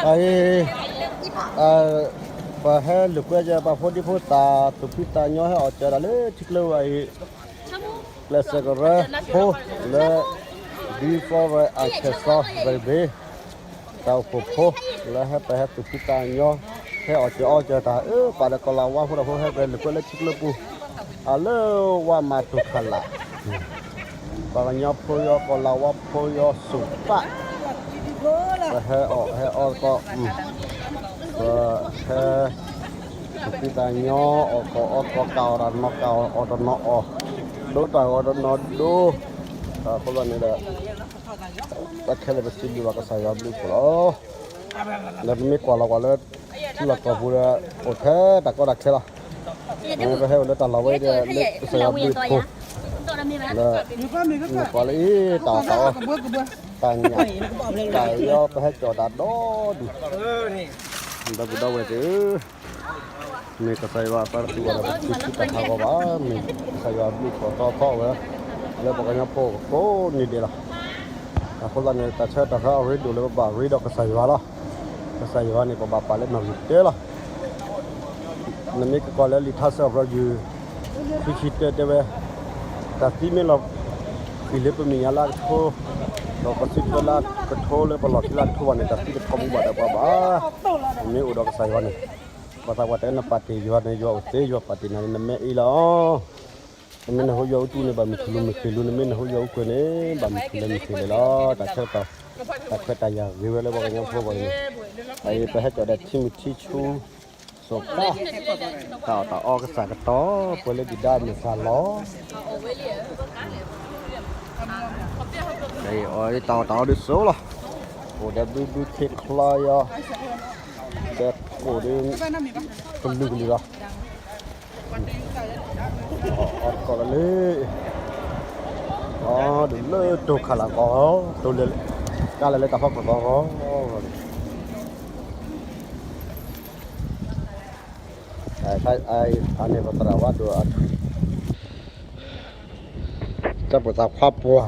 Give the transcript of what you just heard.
အအံၤ, ပဟဲလိာ်ကွဲယပှၤဖိဒံဖိသၣ် သူၣ်ဖှံသးညီဟဲအီၣ်ကၢၤတၢ်လၢထံကျိဝဲအံၤ, ကျဲးစၢးကရၢဖိလၢ ဒ်ဖီရဲၣ် အခဲစီ သရံးဘ့ၣ် တၢ်အိၣ်ဖှိၣ်ဖိ လၢဟဲပဟဲသူၣ်ဖှံသးညီ ဟဲအီၣ်ကၢၤအီကၢၤတၢ် အၢ ပာ်ဒီးကီၤလၤဝါဖိဒီးဖိ ဟဲပဟဲလိာ်ကွဲလၢထံကျိပူၤ, အလၢဝါမၤတိၢ်ခးလး ပှၤကညီဖိယီၤ ကီၤလၤဝါဖိယီၤ စူၣ်ပၢ်, ပဟဲအီၣ်ဟဲအီသကိး, ပဟဲ သူၣ်ဖှံသးညီ အီၣ်ကီၢ်အီကီၢ် ကၢ်အီၣ်တၢ်တနီၤ ကၢ်အီၣ်တနီၤအီၣ်, ဒိတၢ်ဂီၤတနီၤဒိ, အဃိသတးန့ၣ်ဒီး တၢ်ခဲလၢာ်ပစံးဘျုးဘၣ်ကစၢ်ယွၤဘျုးဖှိၣ်လီၤ. ဒီးပမ့ၢ်ကွၢ်လီၤကွၢ်လၢ ထံလီၢ်ကီၢ်ပူၤဒီး အိၣ်ထဲတၢ်ကီတၢ်ခဲလီၤ. ပဟဲအိၣ်လၢတၢ်လီၢ်ဝဲဒီး လၢကစၢ်ယွၤဘျုးဖှိၣ်, ဒီး မ့ၢ်ကွၢ်လၢအံၤ တၢ်အီၣ်တၢ်အီ တၢ်ညၣ် တၢ်အံၤပဟဲကၠီၣ်တၢ်ဒီဒူၣ်, ဒီပုၢ်ဒီဝဲၢ်သ့ၣ်ဧၢ, မ့ၢ်ကစၢ်ယွၤအသးတသူၣ်ဘၣ်ဒီး ပတထံၣ်တၢ်ဟးဂီၤဘၣ်, မ့ၢ်ကစၢ်ယွၤဘျုးဖှိၣ်ထီထီၣ်ဝဲ လၢပှၤကညီဖိကိးနံၤဒဲးလီၤ. အဃိသတးန့ၣ် တၢ်ဆၢတၢ်ဆၢအရ့ဒိၣ်လၢပဘၣ်ရ့ဒီးကစၢ်ယွၤလီၤ. ကစၢ်ယွၤန့ၣ် ပဘၣ်ပာ်လၢနီၣ်ဂံၢ်တၢလီၤ. နမ့ၢ်ကကွၢ်လၢလံာ်ထါစံးပတြၢၤ ခွံဆံတၢတဲဝဲ, တၢ်သံမ့ၢ်လီၤဃံၤလၢပမဲာ်ညါလၢအကထိ, ဒီးပစုထွဲလၢအကထိလၢပလီၢ်ခံလၢအကထိဘၣ်န့ၣ် တၢ်သံတထီဘိဘၣ်ဒီးပှၤဘၣ်. နမ့ၢ်အိၣ်ဒီးကစၢ်ယွၤန့ၣ်, ပှၤသးပှၢ်တဲနပာ်တ့ၢ်ယွၤန့ၣ် ယွၤအိၣ်သ့ ယွၤပာ်တ့ၢ်နၤန့ၣ် နမဲအ့လီၤ. နမ့ၢ်နဟူးယွၤအူတူၢ်န့ၣ် ဘၣ်မုၢ်ထူၣ်လူၤမုၢ်ဃ့ၢ်လူၤ, နမ့ၢ်နဟူးယွၤအူကွဲၤန့ၣ် ဘၣ်မုၢ်ထူၣ်လၢမုၢ်ဃ့ၢ်လၢာ်လီၤ. တၢ်ဆၢကတီၢ် တၢ်ခွဲးတၢ်ယာ်ဂ့ၤဝဲလၢပှၤကညီဖိအဂီၢ်န့ၣ်, အအံၤပဟဲကၠီၣ်ဒီးထံမုၢ်ထံဆူ စီၤပၢ်, တၢ်အီၣ်တၢ်အီကစၢ်ကတီၢ် ပှဲၤလၢဒုၣ်ဒါအမဲာ်သၣ်လီၤ. အအံၤတၢ်အီၣ်တၢ်အီဒ်သိးလီၤ, အိၣ်ဒီးဘုဘုခ့ချါယီၤ, ဒီးအိၣ်ဒီး ကလုာ်ကလုာ်လီၤ. အီၣ်တကီၢ်လၢလၢ, အီၣ်ဒုးလၢတိၢ်ခးလၢကီၢ်, တိၢ်လၢ, ကါလၢလၢတၢ်ဖီခိၣ်သီဂီၤ, အါန့ၣ်ပသရၣ်ဝါဒိၣ်အ, တၢ်ပသးခွါပှၢ်